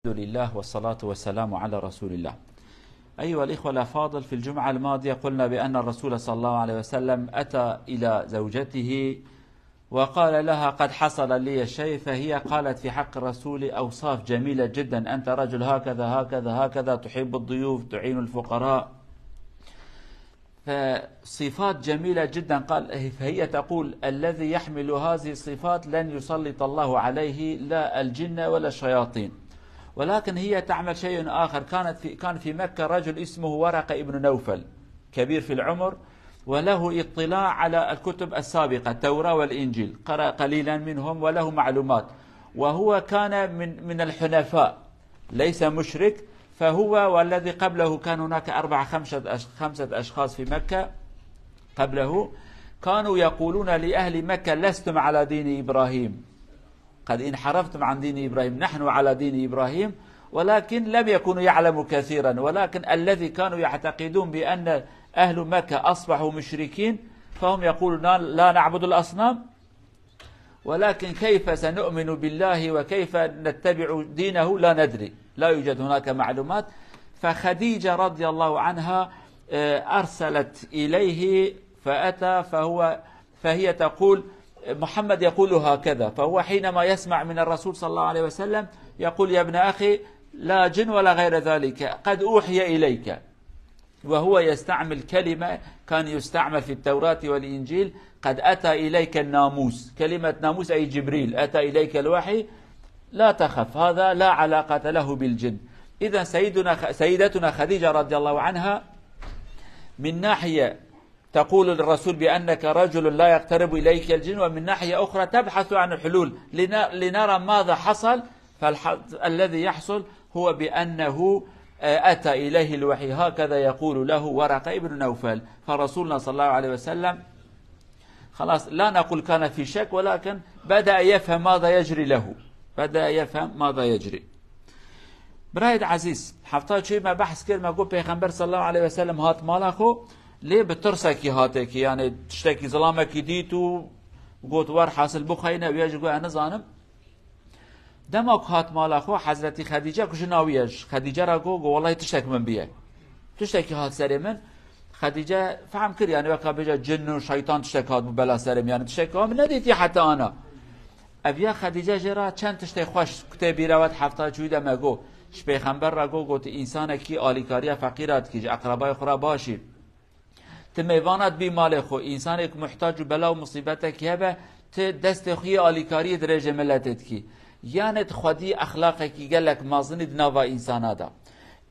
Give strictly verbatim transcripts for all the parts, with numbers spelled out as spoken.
الحمد لله والصلاة والسلام على رسول الله. أيها الإخوة الأفاضل، في الجمعة الماضية قلنا بأن الرسول صلى الله عليه وسلم أتى إلى زوجته وقال لها: "قد حصل لي شيء"، فهي قالت في حق الرسول أوصاف جميلة جدًا: "أنت رجل هكذا، هكذا، هكذا، تحب الضيوف، تعين الفقراء". فصفات جميلة جدًا. قال، فهي تقول: "الذي يحمل هذه الصفات لن يسلط الله عليه لا الجن ولا الشياطين". ولكن هي تعمل شيء آخر. كانت في، كان في مكة رجل اسمه ورقة ابن نوفل، كبير في العمر، وله اطلاع على الكتب السابقة، التوراة والإنجيل، قرأ قليلًا منهم وله معلومات، وهو كان من، من الحنفاء، ليس مشرك، فهو والذي قبله كان هناك أربعة، خمسة أش-، خمسة أشخاص في مكة قبله كانوا يقولون لأهل مكة: "لستم على دين إبراهيم، قد انحرفتم عن دين إبراهيم، نحن على دين إبراهيم"، ولكن لم يكونوا يعلموا كثيرًا، ولكن الذي كانوا يعتقدون بأن أهل مكة أصبحوا مشركين، فهم يقولون: "لا، لا نعبد الأصنام، ولكن كيف سنؤمن بالله وكيف نتبع دينه لا ندري، لا يوجد هناك معلومات". فخديجة رضي الله عنها، آه، أرسلت إليه فأتى، فهو، فهي تقول: "محمد يقول هكذا"، فهو حينما يسمع من الرسول صلى الله عليه وسلم يقول: "يا ابن أخي، لا جن ولا غير ذلك، قد أوحي إليك". وهو يستعمل كلمة كان يستعمل في التوراة والإنجيل: "قد أتى إليك الناموس". كلمة ناموس أي جبريل، "أتى إليك الوحي، لا تخف، هذا لا علاقة له بالجن". إذا سيدنا خ-، سيدتنا خديجة رضي الله عنها من ناحية تقول للرسول بأنك رجل لا يقترب إليك الجن، ومن ناحية أخرى تبحث عن حلول لن-، لنرى ماذا حصل. فالح-، الذي يحصل هو بأنه، آه، أتى إليه الوحي، هكذا يقول له ورقة ابن نوفل. فرسولنا صلى الله عليه وسلم، خلاص، لا نقول كان في شك، ولكن بدأ يفهم ماذا يجري له. بدأ يفهم ماذا يجري. Birayê ezîz, hefta çûyî me behs kir, me got Pêxember sallallahu aleyhi ve sellem hat mala xwe, lê bi tirsekî hate ki, yani tiştekî zilamekî dît û got, "Werhasil bixweyne", û ya jî got, "Ez nizanim." Dema ku hat mala xwe, Hezretî Xedîce ku jina wî ye, ji Xedîce re got, got, "Wellahî tiştek min biye." Tiştekî hat serê min, Xedîce fehm kir, yani weka bêje cin û şeytan tiştek hat bû bela serê min, yani tiştek min nedîtiye heta ana. Ev ya Xedîce jê re çend tiştê xweş ku tê bîra we di hefta çûyî de me got. Ji Pêxember re got, got, "Însanekî alîkariya feqîra dikî, ji eqrebayê xwe re başî. Ti mêvana dibî malê xwe, însanê ku muhtac û bela û musîbetekî hebe, ti destê xwe yê alîkariyê dirêjê miletê dikî." Yanê di xwedî exlaqekî gelek mezinî di nava însana de.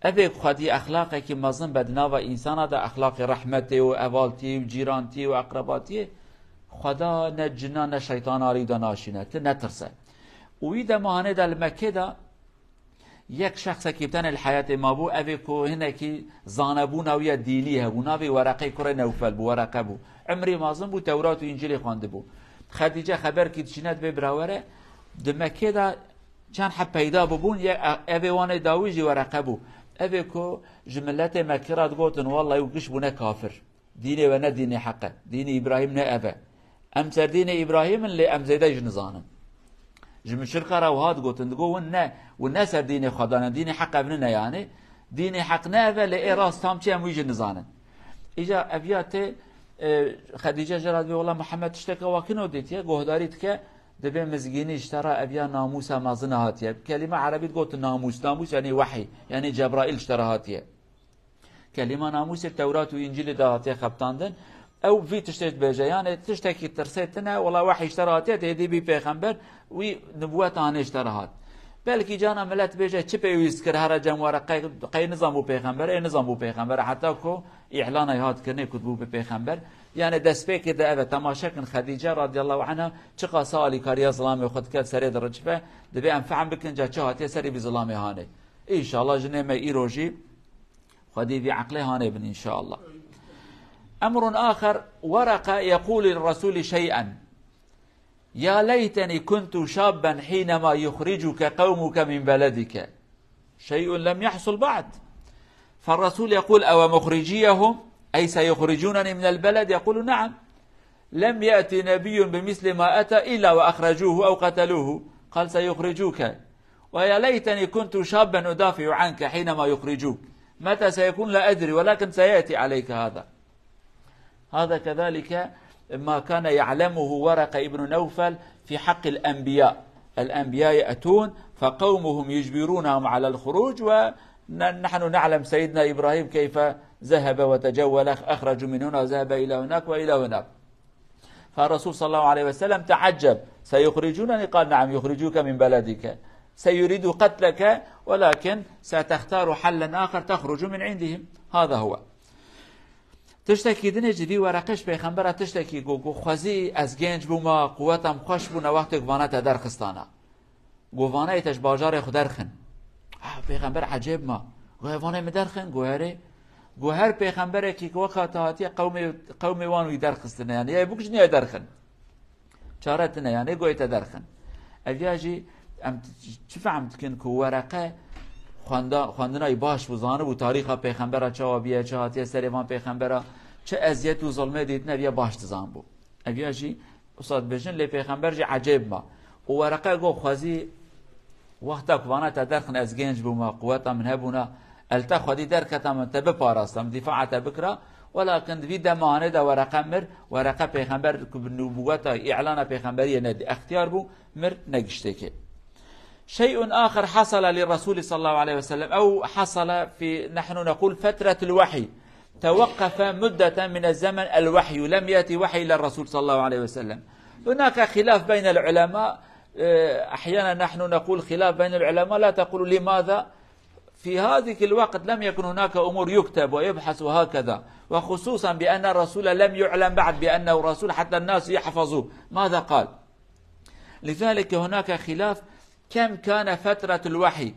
Evê ku xwedî exlaqekî mezin be di nava însana de, exlaqê rehmetê û hevaltiyê û cîrantiyê û eqrebatiyê, Xweda ne cina ne şeytana alî de naşîne, ti netirse. Û wî dema hanê de li Mekkê de yek şexsekî bi tenê li heyatê mabû, evê ku hinekî zanebûna wî ya dînî hebû, navê Wereqê kurê Newfel bû, Wereqe bû. Emrê mezin bû, Tewrat û Încîlê xwendibû. Xedîce xeberkî diçîne dibê birawere, di Mekkê de çend heb peyda bibûn, ye, evê wan ê dawî jî Wereqe bû. Evê ku ji miletê Mekkê re digotin, "Wellahî û giş bûne kafir. Dînê we ne dînê heq e. Dînê Îbrahîm ne ev e. Em ser dînê Îbrahîm in, lê em zêde jî nizanin." Ji muşrika re wiha digotin, digot, "Win ne, win ne ser dînê Xweda ne, dînê heq ev nine yani. Dînê heq ne ev e, lê ê rast tam çi em wî jî nizanin." Îca ev ya tê, e, Xedîce jê re dibê, "Wela Mihemed tişteke wa kino dîtiye, guhdarî dike, dibê mizgînî ji te re ev ya namûsa mezin hatiye." Kelîme erebî digotin namûs. Namûs yani wehî, yani Cebraîl ji te re hatiye. Kelîma namûsê Tewrat û Încîlê de hatiye xebitandin. Ew vî tiştê dibêje, yanê tiştekî tirsê tine, wela wehî ji te re hatiye, tê dî bî pêxember, wî nibûweta hanê ji te re hat. Belkî cana milet bêje, çi pêwîst kir here cem were, qey, qey nizan bû pêxember, ê nizan bû pêxember, heta ku îlanay hat kirinê ku dibû bi pêxember. Yanê destpêkê de ev e, temaşe kin Xedîce radiyallahu anha çiqasa alîkariya zilamê xwe dike, serê diricife, dibê em fehm bikin ca çi hatiye serê vî zilamê hanê. Înşallah jinê me îro jî Xwedî vî eqlê hanê bin înşallah. أمر آخر، ورقة يقول للرسول شيئا: "يا ليتني كنت شابا حينما يخرجك قومك من بلدك". شيء لم يحصل بعد. فالرسول يقول: "أو مخرجيهم، أي سيخرجونني من البلد؟" يقول: "نعم. لم يأت نبي بمثل ما أتى إلا وأخرجوه أو قتلوه." قال: "سيخرجوك." ويا ليتني كنت شابا أدافع عنك حينما يخرجوك. متى سيكون لا أدري، ولكن سيأتي عليك هذا. هذا كذلك ما كان يعلمه ورقة ابن نوفل في حق الأنبياء. الأنبياء يأتون فقومهم يجبرونهم على الخروج، ونحن نعلم سيدنا إبراهيم كيف ذهب وتجول، أخرجوا من هنا وذهب إلى هناك وإلى هناك. فالرسول صلى الله عليه وسلم تعجب: سيخرجونني؟ قال: نعم، يخرجوك من بلدك، سيريدو قتلك، ولكن ستختار حلا آخر تخرج من عندهم. هذا هو. Tiştekî dinê ji vî wereqê ji pêxembera tiştekî got, got: "Xwezî ez genc bûma, quweta min xweş bûna, wextê ku vana te derxistana." Got: "Vana ê te ji bajarê xwe derxin." Ah, pêxember ecêb ma. Got: "Ê vanê min derxin?" Got: "Erê." Got: "Her pêxemberekî ku weka te hatiye qewmê, qewmê wan wî derxistine, yani ya bûk ji niye derxin. Çare tine, yani goyê te derxin." Ev ya jî em t-, çi fehm dikin ku wereqe xwenda-, xwendina wî baş bû, zanibû tarîxa pêxembera çawa biye, çi hatiye serê van pêxembera, çi eziyet û zilmê dîtine, ev ya baş dizanbû. Ev ya jî Usa dibêjin, lê pêxember jî ecêb ma. Û wereqe got: "Xwezî wexta ku vana te derxin ez genc bûma, quweta min hebûna, el te xwedî derketa min te biparasta, min dîfaa te bikira." Welakin di vî dema hanê de wereqe mir, wereqe pêxember ku bi nûbûweta, îlana pêxemberiyê nedî, extiyar bû, mir, negiştêkê. شيء آخر حصل للرسول صلى الله عليه وسلم، أو حصل في، نحن نقول، فترة الوحي. توقف مدة من الزمن الوحي، لم يأتي وحي إلى الرسول صلى الله عليه وسلم. هناك خلاف بين العلماء، آه، أحيانا نحن نقول خلاف بين العلماء، لا تقول لماذا؟ في هذيك الوقت لم يكن هناك أمور يكتب ويبحث وهكذا، وخصوصا بأن الرسول لم يعلم بعد بأنه رسول حتى الناس يحفظوه ماذا قال. لذلك هناك خلاف كم كان فترة الوحي،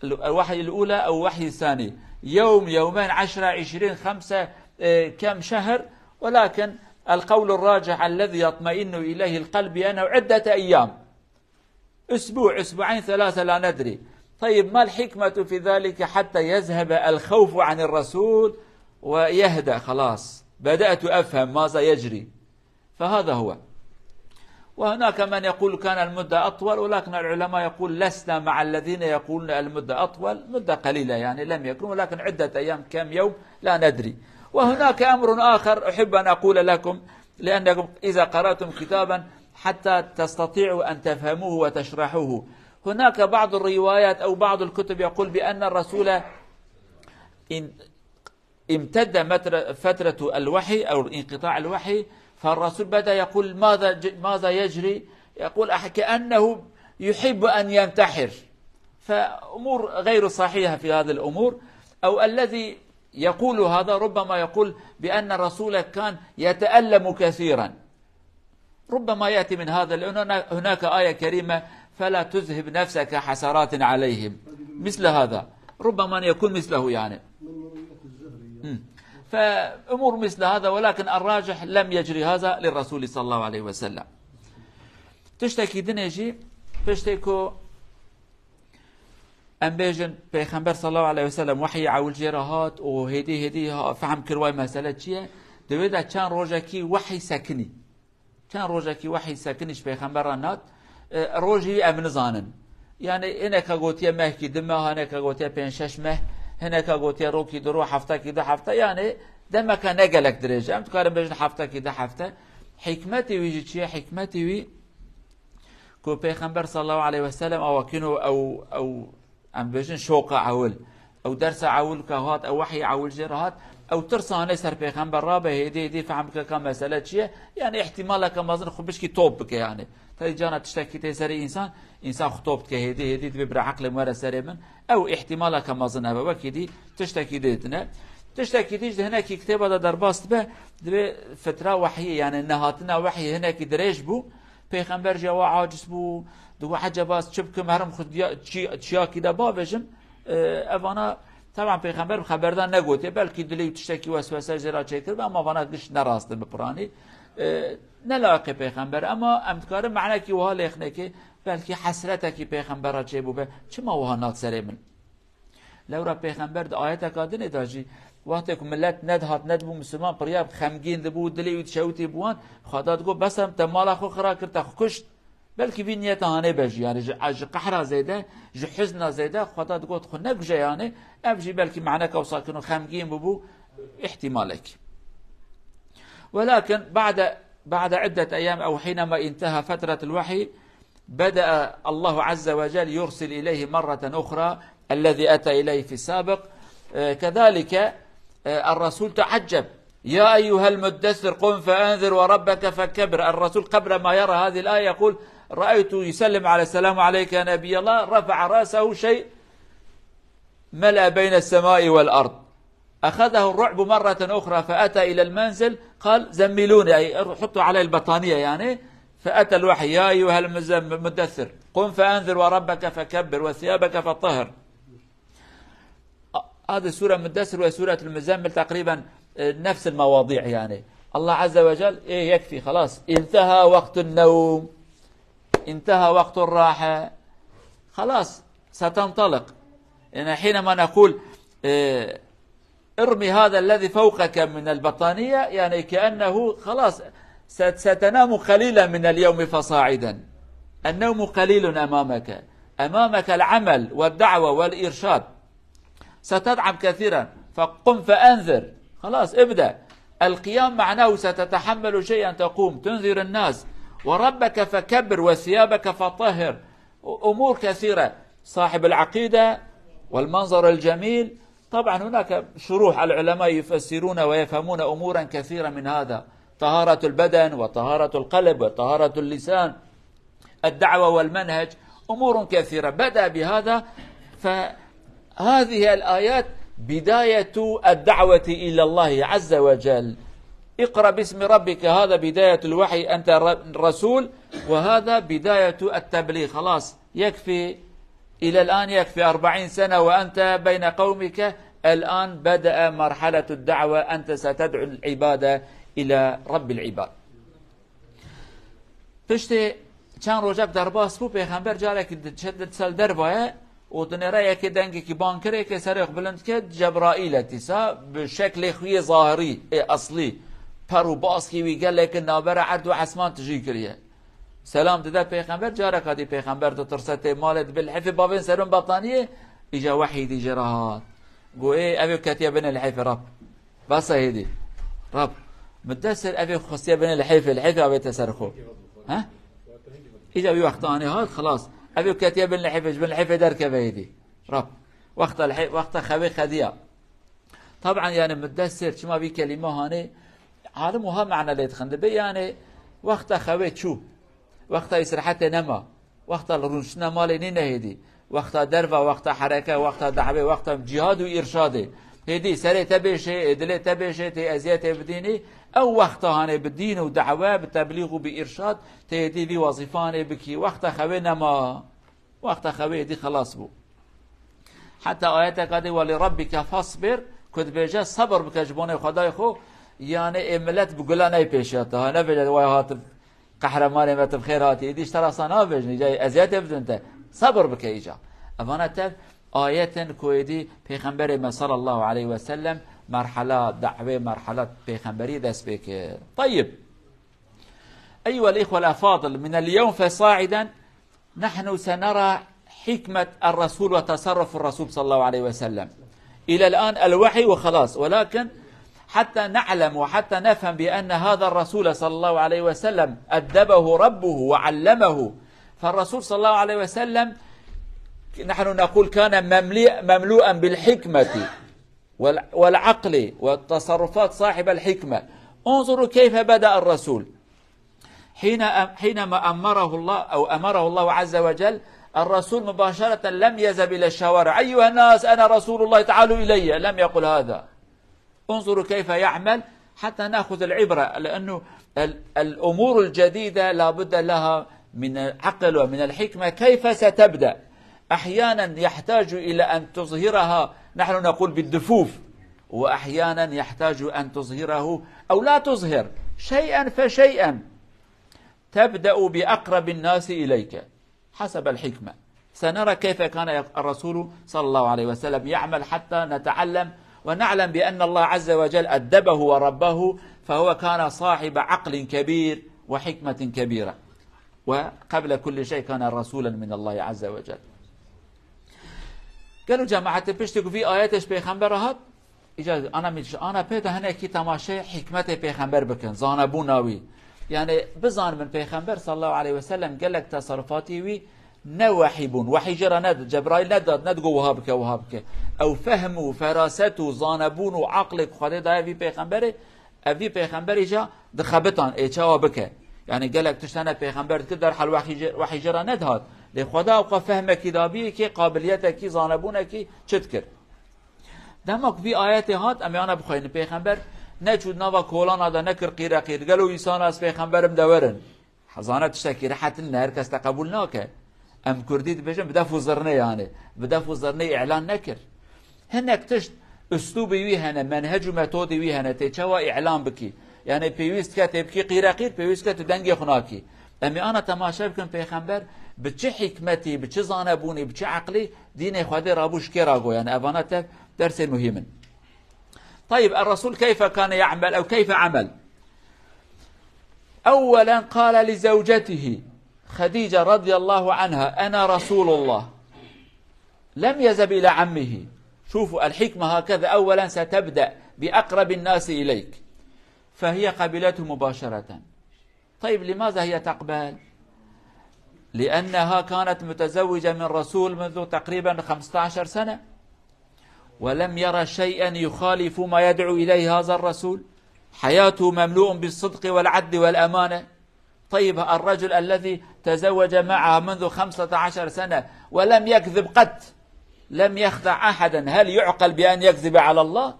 الوحي الأولى أو وحي الثاني، يوم، يومين، عشرة، عشرين، خمسة، آه، كم شهر، ولكن القول الراجح الذي يطمئن إليه القلب بأنه عدة أيام، أسبوع، أسبوعين، ثلاثة، لا ندري. طيب، ما الحكمة في ذلك حتى يذهب الخوف عن الرسول ويهدأ، خلاص بدأت أفهم ماذا يجري؟ فهذا هو. وهناك من يقول كان المدة أطول، ولكن العلماء يقول لسنا مع الذين يقولون المدة أطول، مدة قليلة يعني لم يكن، ولكن عدة أيام، كم يوم لا ندري. وهناك أمر آخر أحب أن أقول لكم، لأنكم إذا قرأتم كتابا حتى تستطيعوا أن تفهموه وتشرحوه، هناك بعض الروايات أو بعض الكتب يقول بأن الرسول إن امتد متر-، فترة الوحي أو انقطاع الوحي، فالرسول بدأ يقول: "ماذا ج-، ماذا يجري؟" يقول أح-، كأنه يحب أن ينتحر. فأمور غير صحيحة في هذه الأمور. أو الذي يقول هذا ربما يقول بأن الرسول كان يتألم كثيرا. ربما يأتي من هذا، لأن هنا-، هناك آية كريمة: "فلا تذهب نفسك حسرات عليهم". مثل هذا. ربما أن يكون مثله يعني. مم. فأمور مثل هذا، ولكن الراجح لم يجري هذا للرسول صلى الله عليه وسلم. Tiştekî dinê jî, piştê ku em bêjin, Pêxember sallallahu aleyhi ve sellem wehyê ewil jê re hat û hêdî hêdî ha-, fehm kir way mesele çi ye, di wê de çend rojekî wehyî sekinî. Çend rojekî wehyî sekinî ji Pêxember re nat, e, rojî wî em nizanin. Yani hineka gotiye mehkî du meha, hineka gotiye pênc şeş meh, hineka gotiye rokî du ro, heftekî du hefte, yani demeke ne gelek dirêj e. Em dikarin bêjin heftekî du hefte. Hikmetê wî jî çi ye? Hikmetê wî ku Pêxember sallallahu aleyhi ve sellem awakîno ew, ew, em bêjin şoqa ewil. Ew dersa ewil ke hat, ew wehyê ewil jê re hat, ew tirsa hanê ser Pêxember rabe, hêdî hêdî fehm bike ka mesele çi ye. Yani îhtîmaleke mezin xwe bişkî top bike yani. Tey cana tiştekî tê serê însan, însan xwe top dike, hêdî hêdî dibê bira eqlê min were serê min. Ew îhtîmaleke mezin ev e, wekî dî tiştekî dî tine. Tiştekî dî ji hinekî kitêba de derbas dibe, dibê fitra wehyê, yani nehatina wehyê hinekî dirêj bû. Pêxember jî ewa aciz bû, digot, "Eceba ez çi bikim, herim xwe diya-, çi-, çiyakî de bavêjim." E, evana, teban Pêxember bi xeberdan negotiye, belkî dilê wî tiştekî weswese jê re çêkiribe, ama vana giş ne rast in bi piranî. E, ne layiqê Pêxember, ama em dikarin manekî wiha lêxnekê, belkî hesretekî Pêxember re çêbûbe, çima wiha nat serê min? Lewra Pêxember di ayeteka dinê de jî, wextê ku milet nedihat, nedibû misilman, pirya xemgîn dibû, dilê wî dişewitî bi wan, Xweda digot, "Bes e, te mala xwe xira kir, te xwe kuşt." Belkî vî niyeta hanê be jî, yani ji, ji qehra zêde, ji huzna zêde, Xweda digot xwe nekuje yani, ev jî belkî maneka wisa kino xemgîn bûbû, ihtimalek. Welakin ba'de, ba'de iddet eyyam ew hinema intaha fetretul wahyi, beda Allahu azze ve cel yursil ileyhi marreten ukhra ellezî ete ileyhi fi sabiq. E, kezalike, e, el-Resul teacceb. يا أيها المدثر قم فأنذر وربك فكبر. الرسول قبل ما يرى هذه الآية يقول: رأيت يسلم على السلام عليك يا نبي الله، رفع رأسه شيء ملأ بين السماء والأرض. أخذه الرعب مرة أخرى فأتى إلى المنزل قال: زملوني، أي حطوا علي البطانية يعني. فأتى الوحي: يا أيها المدثر قم فأنذر وربك فكبر وثيابك فطهر. هذه سورة مدثر وسورة المزمل تقريبا، آه، نفس المواضيع يعني. الله عز وجل، إيه، يكفي، خلاص، انتهى وقت النوم، انتهى وقت الراحة، خلاص، ستنطلق. يعني حينما نقول، آه، ارمي هذا الذي فوقك من البطانية، يعني كأنه خلاص ست-، ستنام قليلا من اليوم فصاعدا. النوم قليل أمامك، أمامك العمل والدعوة والإرشاد. ستتعب كثيرا، فقم فأنذر. خلاص، ابدأ. القيام معناه ستتحمل شيئا، تقوم تنذر الناس، وربك فكبر وثيابك فطهر. أمور كثيرة، صاحب العقيدة والمنظر الجميل. طبعا هناك شروح، العلماء يفسرون ويفهمون أمورا كثيرة من هذا، طهارة البدن وطهارة القلب وطهارة اللسان، الدعوة والمنهج، أمور كثيرة. بدأ بهذا، فهذه الآيات بداية الدعوة إلى الله عز وجل. اقرأ باسم ربك، هذا بداية الوحي، أنت ر-، رسول، وهذا بداية التبليغ. خلاص، يكفي، إلى الآن يكفي أربعين سنة وأنت بين قومك، الآن بدأ مرحلة الدعوة، أنت ستدعو العباد إلى رب العباد. Piştê çend rojek derbas bû, pêxember carekî di-, çe-, di ser derva ye û dinêre yekê dengekî bang kir, yekê serê xwe bilind kir, Cebraîl e dîsa, bi şeklê xwe yê zahirî, ê eslî, per û baskî wî gelekî navbera erd û esman tijî kiriye. Selam dide pêxember, careka dî pêxember ditirse, tê malê, dibe lihêfê bavên serûn betaniyê, îca wehî dî jê re hat. Got, ê, ev ê ketiye binê lihêfê Rab. Bes e hêdî. Rab, Mudessir, ev ê xistiye binê lihêfê, lihêfê avête ser xwe. He? Îca wî wexta anê hat, xilas. Ev ê ketiye bin lihêfê, ji bin lihêfê derkeve hêdî. Rab. Wexta lihê-, wexta xewê xediya. Taban yani Mudessir, çima vî kelîme hanê, alim wiha mane lê dixin. Dibe yani wexta xewê çû. Wexta îsrehetê nema. Wexta li rûniştina malê nîne hêdî. Wexta derva, wexta hereke, wexta dawê, wexta cîhad û îrşadê. Hêdî serê te bêşê, ê dilê te bêşê, tê eziyetê bidînî. Ew wexta hanê bi dîn û dawe, bi teblîx û bi îrşad, tê hêdî vî wezîfanê bikî. Wexta xewê nema. Wexta xewê hêdî xelas bû. Heta ayeteka dê, "Welî rabbike fasbir", ku dibêje, "Sebir bike ji bonê Xwedayê xwe", yani ê milet bi gula neypêşiya te. Ha, nebêje, "Way hatim, qehremanê me, tu bi xêr hatî." Êdî ji te re sa nabêjin, îca eziyetê bidin te. Sebir bike îca. Evana tev ayet in ku êdî Pêxemberê me sallallahu aleyhi ve sellem merhala dawê, merhala pêxemberî dest pê kir. Tayyib. Eyyuhel ihwel efadil, minel yewm fesaiden, نحن سنرى حكمة الرسول وتصرف الرسول صلى الله عليه وسلم. إلى الآن الوحي وخلاص، ولكن حتى نعلم وحتى نفهم بأن هذا الرسول صلى الله عليه وسلم أدبه ربه وعلمه. فالرسول صلى الله عليه وسلم، نحن نقول، كان ممليء-، مملوءا بالحكمة وال-، والعقل والتصرفات صاحب الحكمة. انظروا كيف بدأ الرسول. حين أم-، حينما أمره الله، أو أمره الله عز وجل، الرسول مباشرة لم يذهب إلى الشوارع: "أيها الناس، أنا رسول الله، تعالوا إلي." لم يقل هذا. انظروا كيف يعمل حتى نأخذ العبرة، لأنه ال-، الأمور الجديدة لا بد لها من العقل ومن الحكمة. كيف ستبدأ؟ أحيانا يحتاج إلى أن تظهرها، نحن نقول بالدفوف، وأحيانا يحتاج أن تظهره أو لا تظهر، شيئا فشيئا، تبدأ بأقرب الناس إليك حسب الحكمة. سنرى كيف كان الرسول صلى الله عليه وسلم يعمل حتى نتعلم ونعلم بأن الله عز وجل أدبه ورباه، فهو كان صاحب عقل كبير وحكمة كبيرة. وقبل كل شيء كان رسولا من الله عز وجل. Gelo cemaetê piştî ku vî ayetê ji pêxembera hat, îca ana min ji ana pê de hinekî temaşê hikmetê pêxember bikin, zanebûna wî. Yani bizanibin pêxember sallallahu aleyhi ve sellem gelek teserrufatî wî ne wehî bûn. Wehî jê re ned, Cebraîl nedat, nedigot wiha bike, wiha bike. Ew fehm û feraset û zanebûn û aqlê ku Xwedê daye vî pêxemberê, ev vî pêxemberî jî dixebitan, ê çawa bike. Yani gelek tişt hene pêxember dikir, derhal wehî jê, wehî jê re nedihat. Lê Xweda ewqa fehmekî dabî kê, qabiliyetekî, zanebûnekî çi dikir. Dema ku vî ayetê hat, em ê ana bixweynin. Pêxember neçû di nava kolana de nekir qîreqîr. Gelo îsana ez pêxemberim de werin. Hezane tiştekî rehet nîne, her kes te qebûl nake. Em kurdî dibêjin bi def û zirnê yani. Bi def û zirnê îlan nekir. Hinek tişt uslûbê wî hene, menhec û metodê wî hene, tê çawa îlan bikî. Yani pêwîst ke tê bikî qîreqîr, pêwîst ke tu dengê xwe nakî. Em ê ana temaşe bikin pêxember bi çi hikmetî, bi çi zanebûnî, bi çi eqlî dînê Xwedê rabû ji kê ra got. Yani evana tev dersê muhîm in. طيب، الرسول كيف كان يعمل أو كيف عمل؟ أولا قال لزوجته خديجة رضي الله عنها: "أنا رسول الله." لم يذهب إلى عمه. شوفوا الحكمة هكذا، أولا ستبدأ بأقرب الناس إليك، فهي قبلته مباشرة. طيب، لماذا هي تقبل؟ لأنها كانت متزوجة من رسول منذ تقريبا خمسة عشر سنة، ولم يرى شيئا يخالف ما يدعو إليه هذا الرسول. حياته مملوء بالصدق والعدل والأمانة. طيب، الرجل الذي تزوج معها منذ خمسة عشر سنة ولم يكذب قط، لم يخدع أحدا، هل يعقل بأن يكذب على الله؟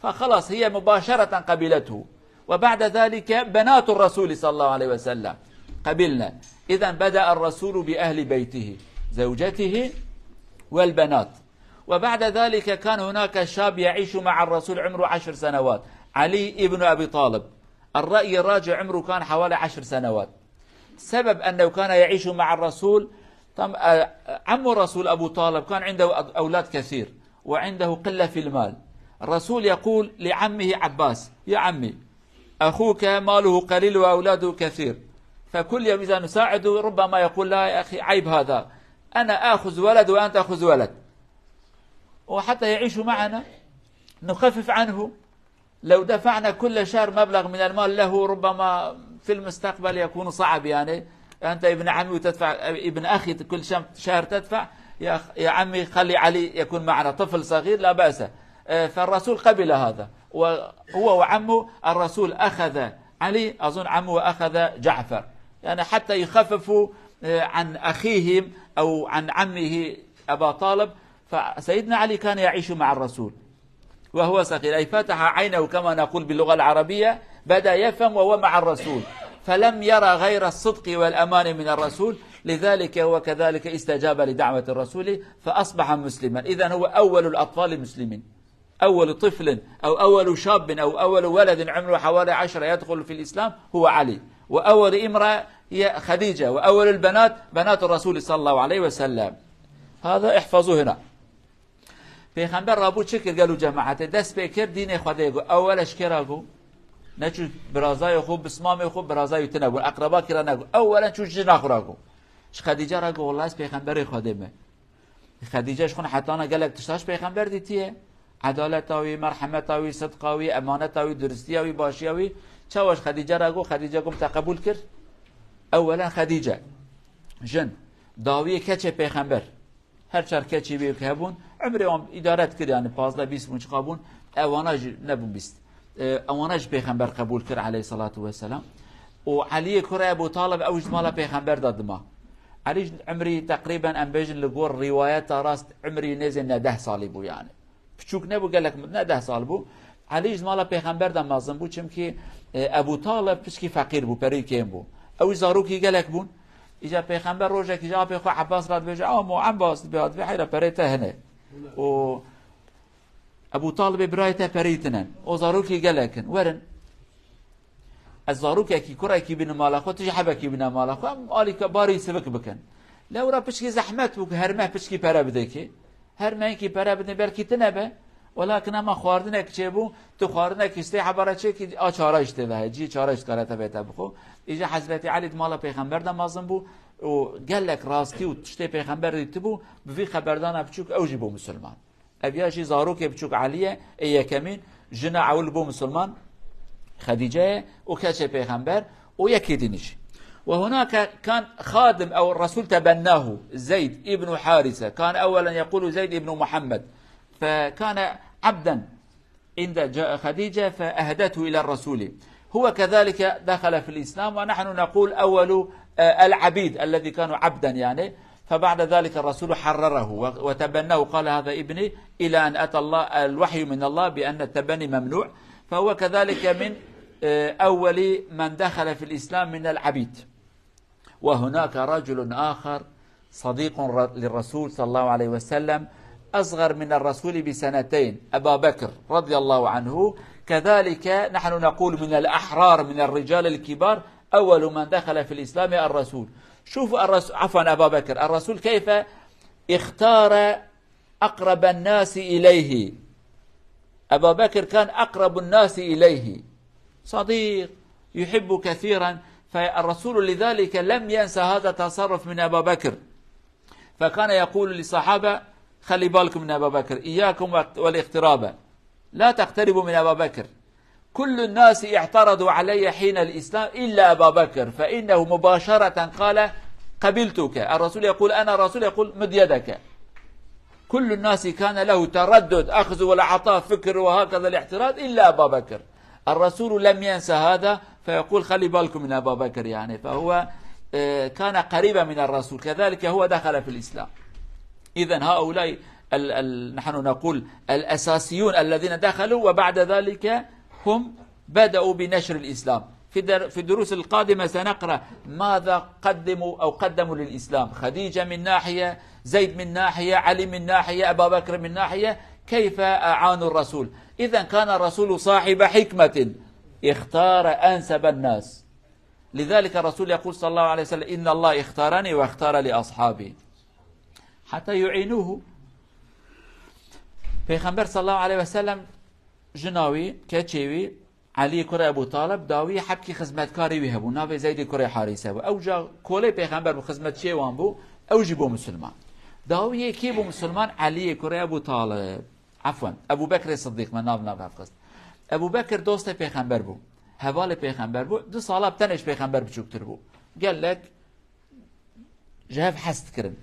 فخلاص، هي مباشرة قبلته. وبعد ذلك بنات الرسول صلى الله عليه وسلم قبلن. إذن بدأ الرسول بأهل بيته، زوجته والبنات. وبعد ذلك كان هناك شاب يعيش مع الرسول عمره عشر سنوات، علي ابن أبي طالب. الرأي الراجح عمره كان حوالي عشر سنوات. سبب أنه كان يعيش مع الرسول، طم-، آه، عم الرسول أبو طالب كان عنده أ-، أولاد كثير، وعنده قلة في المال. الرسول يقول لعمه عباس: "يا عمي، أخوك ماله قليل وأولاده كثير، فكل يوم إذا نساعده ربما يقول: 'لا يا أخي، عيب هذا، أنا آخذ ولد وأنت تأخذ ولد، وحتى يعيش معنا نخفف عنه.'" لو دفعنا كل شهر مبلغ من المال له، ربما في المستقبل يكون صعب، يعني، أنت ابن عمي وتدفع، ابن أخي كل شم-، شهر تدفع، يا أخ-، يا عمي خلي علي يكون معنا، طفل صغير لا بأس. آه، فالرسول قبل هذا، وهو وعمه، الرسول أخذ علي، أظن عمه أخذ جعفر، يعني، حتى يخففوا، آه، عن أخيهم أو عن عمه أبا طالب. فسيدنا علي كان يعيش مع الرسول وهو صغير، أي فتح عينه كما نقول باللغة العربية، بدأ يفهم وهو مع الرسول، فلم يرى غير الصدق والأمانة من الرسول، لذلك هو كذلك استجاب لدعوة الرسول فأصبح مسلما. إذن هو أول الأطفال المسلمين، أول طفل أو أول شاب أو أول ولد عمره حوالي عشرة يدخل في الإسلام هو علي، وأول امرأة هي خديجة، وأول البنات بنات الرسول صلى الله عليه وسلم. هذا احفظوه هنا. Pêxember rabû çi kir gelo cemaetê? Dest pê kir dînê Xwedê got. Ewele ji kê ra got? Neçû birazayê xwe, bismamê xwe, birazayê tune bûn. Eqrebakî ra negot. Ewelen çû jina xwe ra got. Ji Xedîce ra got, "Wela ez pêxemberê Xwedê me." Xedîce ji xwe hetana gelek tişta ji pêxember dîtiye. Edaleta wî, merhemeta wî, sidqa wî, emaneta wî, duristiya wî, başiya wî. Çawa ji Xedîce ra got? Xedîce got, "Te qebûl kir?" Ewelen Xedîce. Jin. Dawiyê keçê pêxember. Her çar keçî wê ki hebûn, emrê wan îdare dikir, yani pazdeh bîst bûn, çiqa bûn, ewana jî nebûn bîst. E, ewana jî pêxember qebûl kir aleyhissalatu vesselam. Û Eliyê kurê Ebu Talib ew ji mala pêxember de dima. Elî jî emrî teqrîben em bêjin li gor rîwayeta rast emrî nêzê ne deh salî bû yani. Piçûk nebû, gelek ne deh sal bû. Elî ji mala pêxember de mezin bû, çimkî, e, Ebu Talib piçkî feqîr bû, perî kêm bû. Ew zarokî gelek bûn. Îca pêxember rojekî ji apê xwe Ebbas re dibêje, "Amo Ebbas," dibê, dibê, "Heyra perê te hene." Û Ebu Talibê birayê te perî tinen. O zarokî gelek in. Werin. Ez zarokekî, kurekî bînim mala xwe, tu jî hebekî bîne mala xwe. Em alîka barî sivik bikin. Lewra piçkî zehmet bû ku her meh piçkî pere bidekê. Her mehekî pere bidin, belkî tine be. Welakin hema xwardinek çêbû, tu xwardinek îştê hebara çêkî, a çara îştê de heye, cî çara îşt kare te bête bixwe. Îja Hezretî Elî di mala Pêxember de mezin bû û gelek rastî û tiştê Pêxember dîtibû, bi vî xeberdana biçûk ew jî bû misilman. Ev ya jî zarokê biçûk Elî ye, ê yekemîn, jina ewil bû misilman, Xedîce ye û keçê Pêxember û yekê dînî jî. وهناك كان خادم أو الرسول تبناه زيد ابن حارثة، كان أولا يقول زيد ابن محمد، فكان عبدا عند جاء خديجة فأهدته إلى الرسول. هو كذلك دخل في الإسلام، ونحن نقول أول، آه، العبيد الذي كانوا عبدا يعني، فبعد ذلك الرسول حرره و-، وتبناه، قال: "هذا ابني"، إلى أن أتى الله، الوحي من الله بأن التبني ممنوع، فهو كذلك من، آه، أول من دخل في الإسلام من العبيد. وهناك رجل آخر صديق ر-، للرسول صلى الله عليه وسلم، أصغر من الرسول بسنتين، أبا بكر رضي الله عنه، كذلك نحن نقول من الأحرار، من الرجال الكبار، أول من دخل في الإسلام الرسول. شوفوا الرس-، عفوا، أبا بكر، الرسول كيف اختار أقرب الناس إليه؟ أبا بكر كان أقرب الناس إليه، صديق، يحب كثيرا، فالرسول لذلك لم ينسى هذا التصرف من أبا بكر، فكان يقول للصحابة: "خلي بالكم من أبا بكر، إياكم والاقتراب، لا تقتربوا من أبا بكر. كل الناس اعترضوا علي حين الإسلام إلا أبا بكر، فإنه مباشرة قال: 'قبلتك.'" الرسول يقول: "أنا رسول"، يقول: "مد يدك." كل الناس كان له تردد، أخذ والعطاء، فكر، وهكذا الاعتراض، إلا أبا بكر. الرسول لم ينس هذا، فيقول: "خلي بالكم من أبا بكر"، يعني، فهو، آه، كان قريبا من الرسول، كذلك هو دخل في الإسلام. إذن هؤلاء ال-، ال-، نحن نقول الأساسيون الذين دخلوا، وبعد ذلك هم بدأوا بنشر الإسلام. في الدر-، في الدروس القادمة سنقرأ ماذا قدموا أو قدموا للإسلام. خديجة من ناحية، زيد من ناحية، علي من ناحية، أبا بكر من ناحية، كيف أعانوا الرسول؟ إذن كان الرسول صاحب حكمة، اختار أنسب الناس. لذلك الرسول يقول صلى الله عليه وسلم: "إن الله اختارني واختار لأصحابي حتى يعينوه." Pêxember sallallahu aleyhi ve sellem jina wî, keçê wî, Elî kurê Ebû Talib, dawî hebkî xizmetkarê wî hebû, navê Zeydê kurê Harîse bû. Ew ca kolê Pêxember bû, xizmetçiyê wan bû, ew jî bû misilman. Dawî yê kê bû misilman? Eliyê kurê Ebû Talib. Efwen, Ebû Bekrê Siddîq, me nav nav hevxist. Ebû Bekir dostê Pêxember bû, hevalê Pêxember bû, du sala bi tenê ji Pêxember biçûktir bû. Gelek ji hev hez dikirin.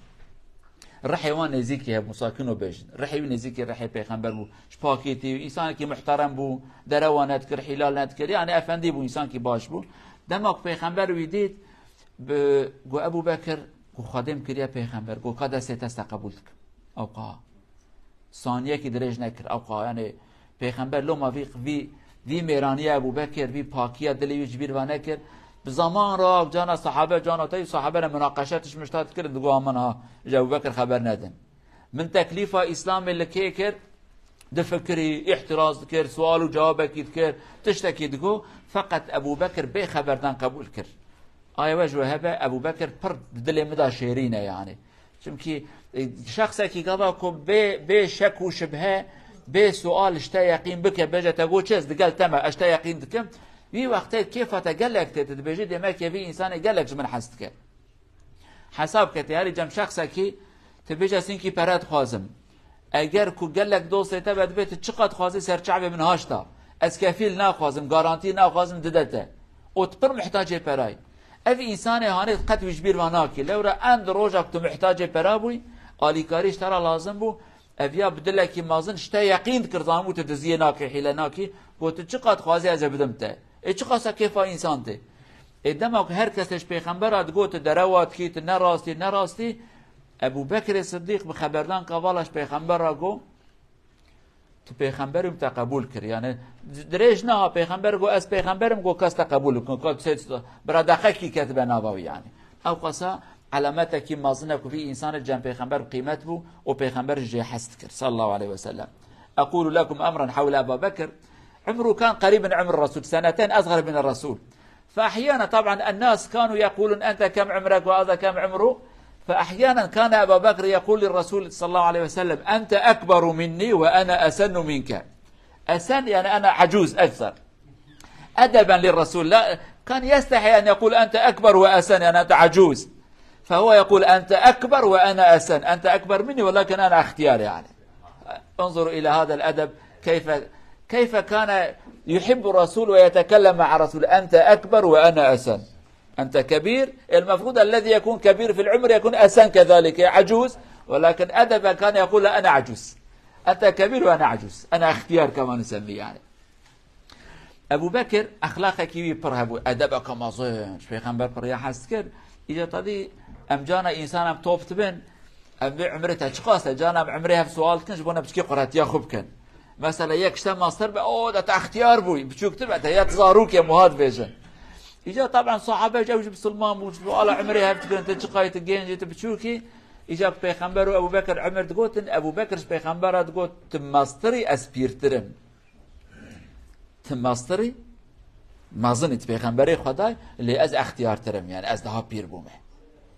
Rihê wan nêzîkî hev, musakin û bêjin. Rihê wî nêzîkî rihê Pêxember bû. Ji pakêtî, însanekî muhterem bû, derewa nedikir, hîlal nedikir. Yani efendî bû, însankî baş bû. Dema ku Pêxember wî dît, bi, got: "Ebû Bekir, ku Xwedê min kiriye Pêxember, got ka destê te ez te qebûl dikim." Ew qa saniyekî dirêj nekir. Ew qa, yani, Pêxember loma vî, vî, vî mêraniya Ebû Bekir, vî pakiya dilê wî ji bîr ve nekir. Bi zaman re, cana sahabe, cana te, sahabe re munaqeşe tişt mişta dikirin, digo: "Aman ha, ji Ebû Bekir xeber nedin. Min teklîfa Îslamê li kê kir, difikirî, îhtiraz dikir, sual û cewabekî dikir, tiştekî digo, feqet Ebû Bekir bê xeberdan qebûl kir." Aye we ji we hebe, Ebû Bekir pir di dilê min de şêrîn e, yani. Çimkî, e, şexsekî gava ku bê, bê şek û şibhe, bê sual ji te yeqîn bike, bêje te got çi, ez digel te me, ez ji te yeqîn dikim. Vî wextê kêfa te gelek tê, tu dibêjî, demek e vî însanê gelek ji min hez dike. Hesab ke te herî cem şexsekî, tu bêje, ez hinkî pere dixwazim. Eger ku gelek dostê te be, dibê tu çiqas dixwazî ser çavê min haşta. Ez kefîl naxwazim, garantî naxwazim, dide te. Û tu pir muhtacê perayî. Ev însanê hanê qet wî ji bîr ve nakî. Lewra end roja ku tu muhtacê pera bûyî, alîkarî ji te re lazim bû, ev ya bi dilekî mezin ji te yeqîn dikir, zanibû tu diziyê nakî, hîle nakî, got tu çiqas dixwazî ez ê bidim te. Ê çiqasa kêfa însan tê. Ê dema ku her kesê ji pêxembera digot tu derewa dikî, tu ne rastî, ne rastî, Ebû Bekrê Siddîq bi xeberdan kavala ji pêxembera got, tu pêxember im te qebûl kir. Yani dirêj neha pêxember got, ez pêxember im, got kes te qebûl bikin. Got sê bira deqekî ketibe nava wî yani. Ew qasa alametekî mezin e ku vî însanê cem pêxember bi qîmet bû û pêxember ji cê hez dikir. Sallallahu aleyhi ve sellem. Ekulu lekum emran hewle Eba Bekir. Umru kan qerîb min umr Resul. Seneten ezğer min Resul. فأحيانا طبعا الناس كانوا يقولون أنت كم عمرك وهذا كم عمره، فأحيانا كان أبا بكر يقول للرسول صلى الله عليه وسلم: "أنت أكبر مني وأنا أسن منك." أسن يعني أنا عجوز أكثر. أدبا للرسول، لا، كان يستحي أن يقول: "أنت أكبر وأسن"، يعني أنت عجوز. فهو يقول: "أنت أكبر وأنا أسن"، أنت أكبر مني ولكن أنا أختيار، يعني. انظروا إلى هذا الأدب، كيف، كيف كان يحب الرسول ويتكلم مع الرسول: "أنت أكبر وأنا أسن". أنت كبير، المفروض الذي يكون كبير في العمر يكون أسن كذلك، عجوز، ولكن أدبا كان يقول: "لا، أنا عجوز. أنت كبير وأنا عجوز." أنا اختيار كما نسميه، يعني. Ebu Bekir exlaqekî wî pir hebû, edebeke mezin, ji Pêxember pir ya hez dikir. Îca tadî em cana însan em top dibin, em vê umrê te çiqas e, cana em umrê hev sual dikin, ji bo ne piçkî quretiya xwe bikin. Mesela yek işte master be, o da te extiyar bû, biçûktir be, te ya zarokê muha dibêjin. Îca taban sahabe ew jî bisilman bû, ji bo ala umrê hev dikin, te çiqayî, te genc î, te biçûk î. Îca Pêxember û Ebu Bekir umir digotin, Ebu Bekir ji Pêxembera digot: "Tu mestirî, ez pîrtirim." Ti mestirî, mezinî ti pêxemberê Xwedayê, lê ez extiyartir im, yani ez daha pîr bûme.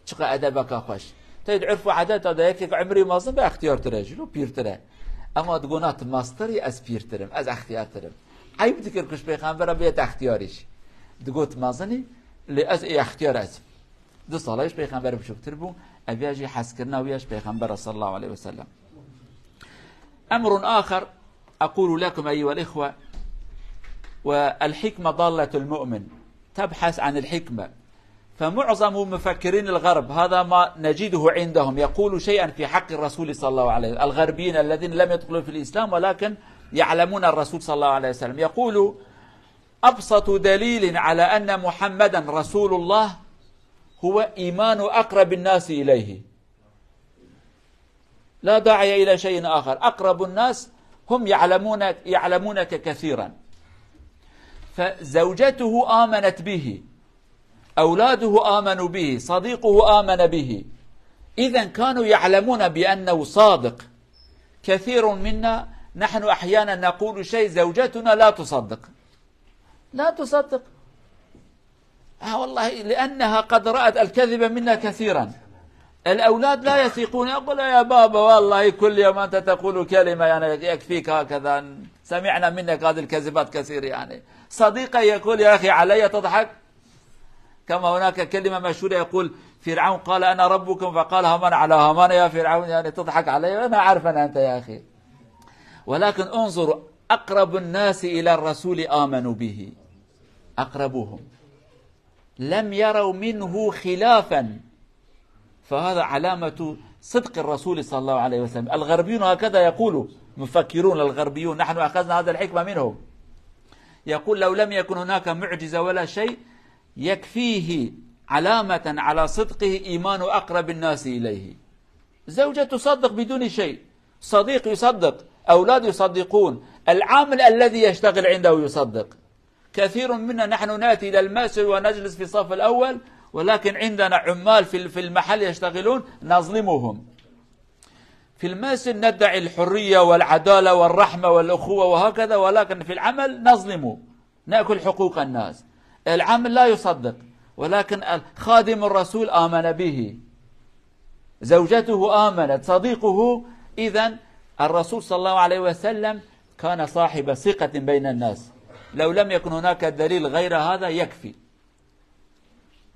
Çiqa edebeka xweş. Tey di urf û edeta de yekek umrî mezin be extiyartir e jî, lo pîrtir e. Ema digo na ti mestirî, ez pîrtir im, ez extiyartir im. Eyb dikir ku ji pêxembera bêt extiyarî jî. Digot mezinî, lê ez ê extiyar ez im. Du sala ji Pêxember biçûktir bû, ev ya jî hezkirina wî ya ji Pêxembera sallallahu aleyhi ve sellem. أمر آخر أقول لكم أيها الإخوة، والحكمة ضالة المؤمن، تبحث عن الحكمة. فمعظم مفكرين الغرب هذا ما نجده عندهم، يقول شيئا في حق الرسول صلى الله عليه وسلم، الغربيين الذين لم يدخلوا في الإسلام ولكن يعلمون الرسول صلى الله عليه وسلم، يقول: "أبسط دليل على أن محمدا رسول الله هو إيمان أقرب الناس إليه. لا داعي إلى شيء آخر. أقرب الناس هم يعلمون، يعلمونك كثيرا. فزوجته آمنت به، أولاده آمنوا به، صديقه آمن به. إذن كانوا يعلمون بأنه صادق. كثير منا نحن أحيانا نقول شيء زوجتنا لا تصدق." لا تصدق. آه والله، لأنها قد رأت الكذب منا كثيرا. الأولاد لا يثقون، يقول: "يا بابا، والله كل يوم أنت تقول كلمة، يعني، يكفيك هكذا، سمعنا منك هذه الكذبات كثير، يعني." صديقه يقول: "يا أخي، علي تضحك؟" كما هناك كلمة مشهورة يقول: "فرعون قال: أنا ربكم"، فقال هامان على هامان: "يا فرعون، يعني، تضحك علي؟ أنا عارف أن أنت، يا أخي." ولكن انظر، أقرب الناس إلى الرسول آمنوا به، أقربهم، لم يروا منه خلافا، فهذا علامة صدق الرسول صلى الله عليه وسلم. الغربيون هكذا يقولوا، مفكرون الغربيون، نحن أخذنا هذا الحكمة منهم. يقول: "لو لم يكن هناك معجزة ولا شيء، يكفيه علامة على صدقه إيمان أقرب الناس إليه." زوجة تصدق بدون شيء، صديق يصدق، أولاد يصدقون، العامل الذي يشتغل عنده يصدق. كثير منا نحن نأتي إلى المسجد ونجلس في الصف الأول، ولكن عندنا عمال في، في المحل يشتغلون، نظلمهم. في المسجد ندعي الحرية والعدالة والرحمة والأخوة وهكذا، ولكن في العمل نظلم، نأكل حقوق الناس. العامل لا يصدق، ولكن خادم الرسول آمن به، زوجته آمنت، صديقه. إذن الرسول صلى الله عليه وسلم كان صاحب ثقة بين الناس. لو لم يكن هناك دليل غير هذا يكفي.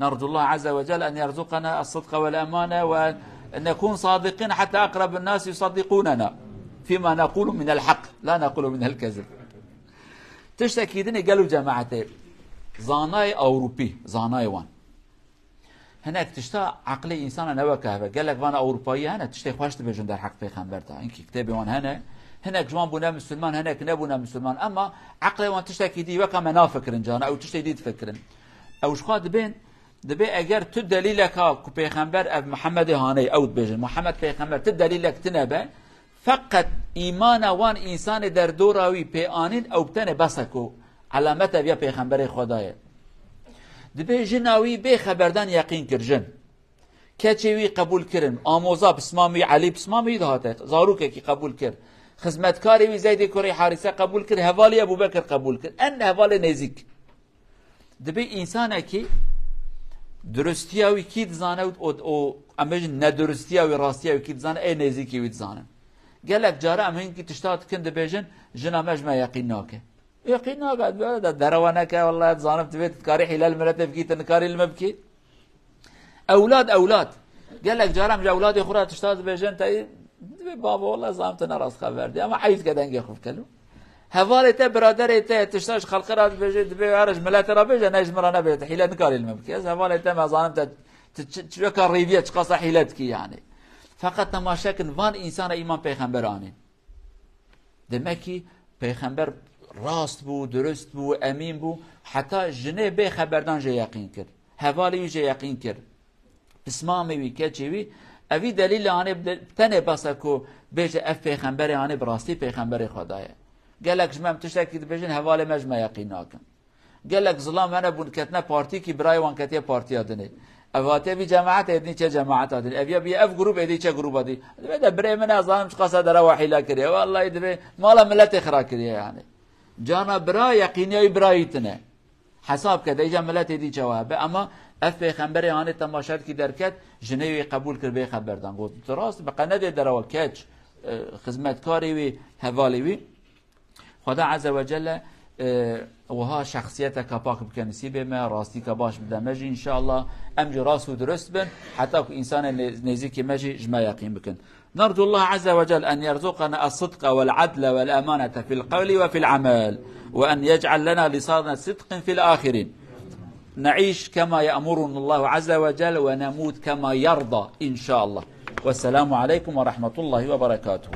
نرجو الله عز وجل أن يرزقنا الصدق والأمانة وأن نكون صادقين حتى أقرب الناس يصدقوننا فيما نقول من الحق، لا نقول من الكذب. Tiştekî din ê gelo cemaetê, zanayê Ewropî, zanayê wan. Hinek tişta eqlê însana ne weke hev e. Gelek vana Ewropayî hene, tiştê xweş dibêjin derheq pêxember de. Hinkî kitêbê wan hene. Hinek ji wan bûne misilman, hinek nebûne misilman. Ema eqlê wan tiştekî dî weke me nafikirin cana, ew tiştê dî difikirin. Ew ji xwe dibên, dibê eger tu delîleka ku pêxember ev Muhammedê hanê, ew dibêjin, Muhammed pêxember, tu delîlek tine be, feqet îmana wan însanê derdora wî pê anîn, ew bi tenê bes e ku elamete viya pêxemberê Xweda ye. Dibê jina wî bê xeberdan yeqîn kir, jin. Keçê wî qebûl kirin. Amoza pismamî, Elî pismamî dihate. Zarokekî qebûl kir. Xizmetkarê wî Zeydê kurê Harîse qebûl kir. Hevalî Ebû Bekir qebûl kir. En hevalê nêzîk. Dibê însanekî Duristiya wî kî dizane û, û, û em bêjin neduristiya wî, rastiya wî kî dizane, ê nêzîkî wî dizane. Gelek cara em hinkî tişta dikin, dibêjin, jina me ji me yeqîn nake. Yeqîn nake, dibê de derewa neke, wele dizanim, divê tu dikarî hîle li miletê bikî, tu nikarî li me bikî. Ewlad, ewlad. Gelek cara em ji ewladê xwe re tişta dibêjin, te Dibê bavo, wele zanim te ne rast xeber dî. Ama heyf ke dengê xwe bikelo. Hevalê te, biraderê te, tişta ji xelqê re dibêje, dibê were ji miletê re bêje, ne ji min re nebêje, te hîle nikarî li min bike. Ez hevalê te me zanim te, tu çi, çi weka rêviye, çiqasa hîle dikî yani. Feqet temaşe kin, van însana îman pêxember anîn. Demek ki pêxember rast bû, durust bû, emîn bû. Heta jinê bê xeberdan jê yeqîn kir. Hevalê wî jê yeqîn kir. Pismamê wî, keçê wî, evî delîl anê bi de-, tenê basa ku bêje ev pêxemberê anê bi rastî pêxemberê Xweda ye. Gelek ji me em tiştekî dibêjin, hevalê me ji me yeqîn nakin. Gelek zilam hene bûn ketine partîkî, birayê wan ketiye partiya dinê. Ev hatiye vî cemaetê, êdî çe cemaeta dinê. Ev ya bî ev grûp, êdî çe grûba dî. Divê de birê min, ez zanim çiqasa derewa hîla kiriye. Wellahî divê mala miletê xira kiriye yani. Cana bira yeqîniya wî birayî tine. Hesab ke, de îca miletê dî çawa hebe, ama ev pêxemberê anê temaşe dikî derket, jinê wî qebûl kir bê xeberdan. Got, tu rast, bi qe nedê derewa keç, e, xizmetkarê wî, hevalê wî. Xweda Azze ve Celle, e, wiha şexsiyeteke pak bike nisîbê me, rastîka baş bide me jî înşallah. Em jî rast û durust bin, heta ku însanê nê-, nêzîkî me jî ji me yeqîn bikin. نرجو الله عز وجل أن يرزقنا الصدق والعدل والأمانة في القول وفي العمل، وأن يجعل لنا لسان صدق في الآخرين. نعيش كما يأمرنا الله عز وجل ونموت كما يرضى إن شاء الله. والسلام عليكم ورحمة الله وبركاته.